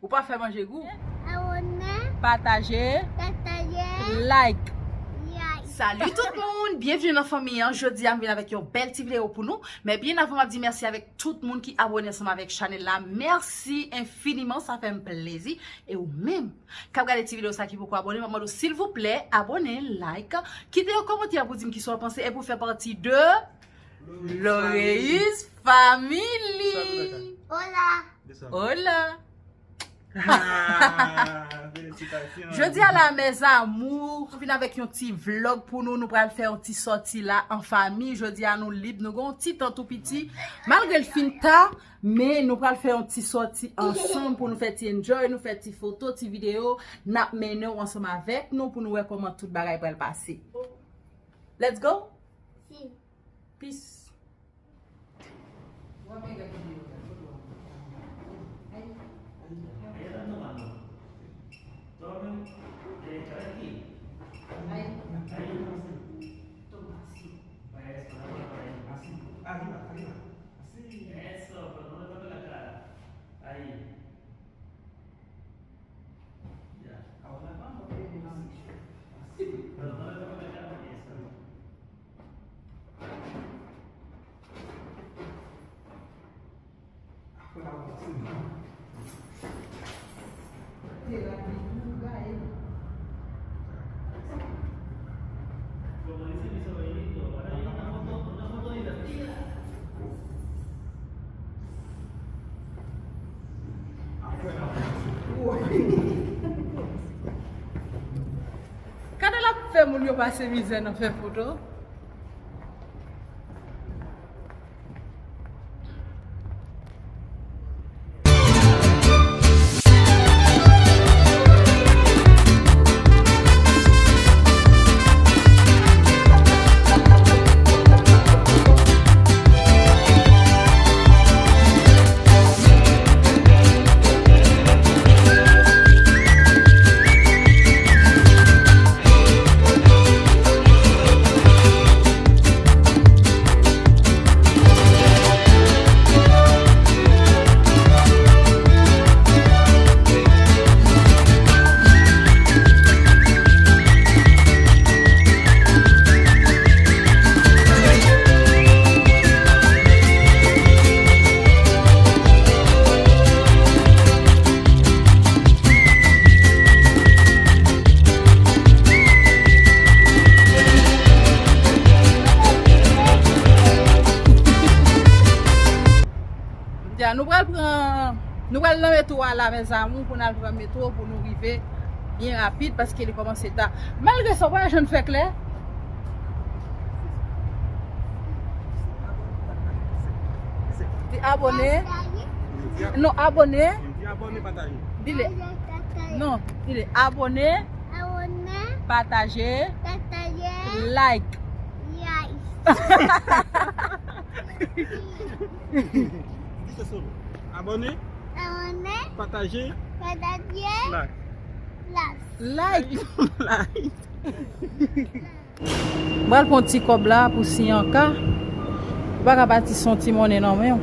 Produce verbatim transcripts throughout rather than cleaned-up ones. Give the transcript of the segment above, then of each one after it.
Ou pa fè manje gou? Abòne. Pataje. Pataje. Like. Like. Salut tout moun, byenveni nan fanmi an. Jodi a m vin avèk yon bèl ti videyo pou nou. Men byen avan m ap di mèsi avèk tout moun ki abòne ansanm avèk chanèl la. Mèsi enfiniman, sa fè m plezi. E ou menm k ap gade ti videyo sa ki poko abòne, m ap mande w silvouplè abòne, like, kite yon kòmantè pou di m kisa w panse e pou fè pati de Loreis Family. Hola. Hola. Ah, felisitasyon. Jodi a la, mes amours, nou vin avèk yon ti vlog pou nou. Nou pral fè yon ti sòti la an fanmi. Jodi a, nou lib, nou gen yon ti tan tou piti. Malgre l fin ta, men nou pral fè yon ti sòti ansanm pou nou fè ti enjoy, nou fè ti foto, ti videyo. N ap mennen w ansanm avèk nou pou nou wè kòman tout bagay pral pase. Let's go! Si. Peace. Gade l ap fè moun yo pase mizè nan fè foto. Ya, nou pral pran, nou pral nan metwo a la, mes amours, pou n al pran metwo, pou nou rive byen rapid, paske li kòmanse ta. Malgre sa, w pa janm fè klè. Di abòne. Non, abòne. Di abòne, pataje. Di le. Non, di le abòne. Abòne. Pataje. Pataje. Like. Like. Di se solo. Abòne. Abòne. Pataje. Pataje. Like. Like. Like. Like. M pral pran ti kòb la pou Siyanka. Ou pa ka pati san ti monnen nan men w.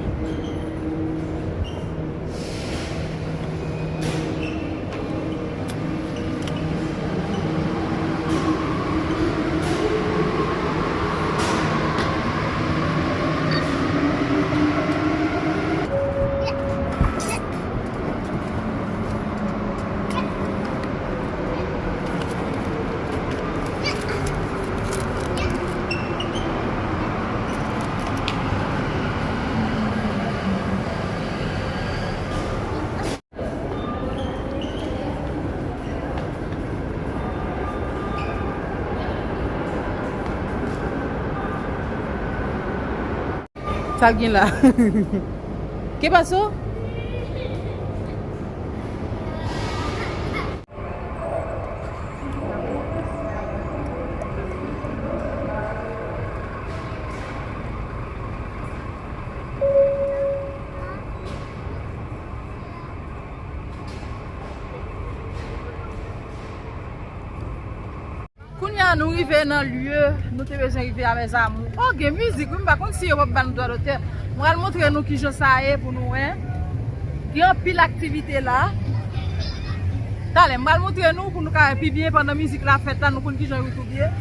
Sa l gen la? Ke paso? Kounye a, nou rive nan lye nou te bezwen rive a, mes amours. Oh, gen mizik, wi, m pa konn si yo p ap ba n dwa dotè. Mwen al montre nou kijan sa ye pou nou wè. Gen anpil aktivite la. Talè, m pral montre nou pou nou ka wè pi byen pandan mizik la fèt la, nou konn kijan YouTube ye.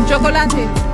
Chokolate.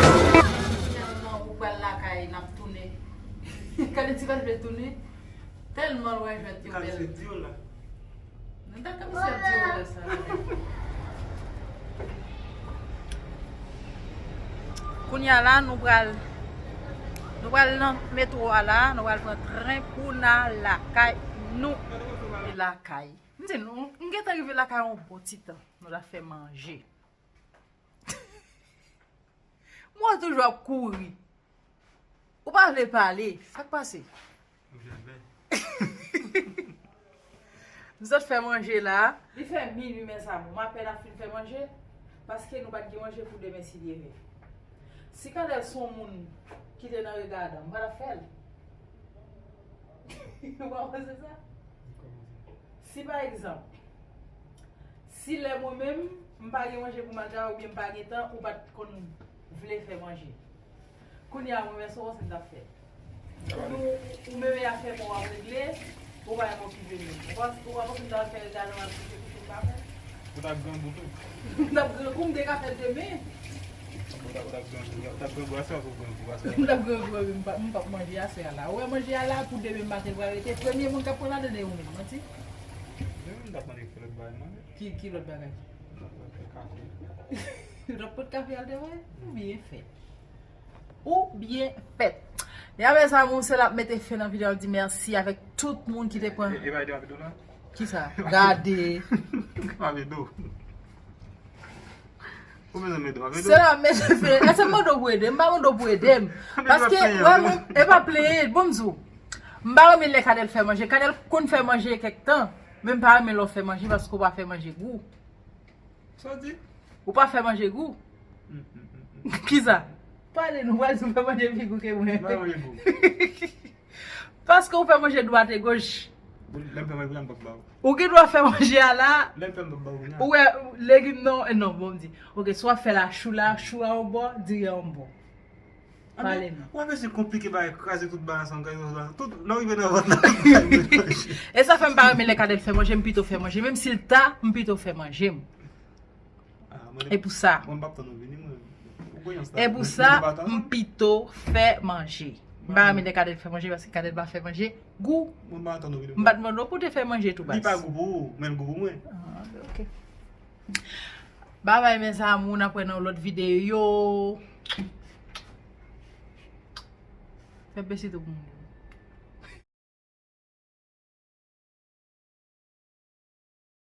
Finalman, ou pral lakay, n ap tounen. Kade ti pal vle tounen? Tèlman l wè jwèt yo bèl. Kalise di w la. Nou ta kòmanse ap di w lè sa. Kounye a la, nou pral, nou pral nan metwo a la, nou pral pran tren pou n al lakay nou. E lakay. M di nou, m gentan rive lakay yon bon ti tan. Nou la fè manje. Mwen toujou ap kouri. Ou pa vle pale. Sa k pase? M vle bè. M sot fè manje la. Li fè minui, mezanmi. M apèn ap fin fè manje. Paske nou pa t gen manje pou demen, si Dye vle. Si Kadèl se yon moun ki te nan regadan, m pa t ap fè l. Ou pa panse sa? Si pa egzanp, si lè mwen menm, m pa gen manje pou m al travay oubyen m pa gen tan, ou pa t konn vle fè manje. Kounye a, mwen menm, se konsa m t ap fè. Ou, ou menm e afè pa w ap regle, ou pa menm okipe nou. Ou pa, ou pa panse m t ap fè regadan m ap kouche kouche m pa fè? Ou t ap grangou tou. M t ap grangou, m te ka fè l demen. Ou t ap, ou t ap grangou, ou t ap grangou aswè pou grangou aswè. M t ap grangou, m p ap, m p ap manje aswè a la. Ou wè manje a la pou demen maten l pral rete. Premye moun k ap pran ladan e ou menm, manti. Demen m t ap mande ki lòt bagay manje. Ki, ki lòt bagay? M t ap pot kafe. M t ap pot kafe al travay? Ou byen fèt. Ou byen fèt. Ya, mes amours, se la ap mete fen nan videyo. Di mèsi avèk tout moun ki te pran. E, e, e, e, Kisa? Gade. Pa vle do. Ou bezwen mande, pa vle do. Se la, men, se, èske m mande w pou ede m? M pa mande w pou ede m. Paske, wè, mwen, e pa plenyen, bon, m di w. M pa renmen lè Kadèl fè manje. Kadèl konn fè manje kèk tan, men m pa renmen lè w fè manje paske w pa fè manje gou. Sa w di? Ou pa fè manje gou. Kisa? Pale nou, pral di w fè manje pi gou ke mwen. M pa fè manje gou. Paske ou fè manje dwat e goch. Lè m fè manje pou la, m p ap ba w. Ou gen dwa fè manje a la. Lè m fè, m p ap ba w kounye a. Ou wè legim non, e non, bon, m di. Oke, si w ap fè la, chou la, chou a yon bò, diri a yon bò. Pale non. W ap ese konplike bagay, kraze tout bagay ansanm, kraze tout bagay ansanm. Tout, lè w rive nan vant la, e sa fè m pa renmen lè Kadèl fè manje, m pito fè manje. Menm si l ta, m pito fè manje m. E pou sa. Mwen, m p ap tann ou vini, mwen. Ou konn yon stad. E pou sa, m pito fè manje. M pa renmen lè Kadèl fè manje, paske Kadèl pa fè manje gou. Mwen, m pa tann ou vini. M pa t mande w pou te fè manje tou, baz. Li pa gou pou ou, men l gou pou mwen. Ah, oke. Babay, mes amours, n ap wè nan yon lòt videyo. Fè besi tou pou mwen.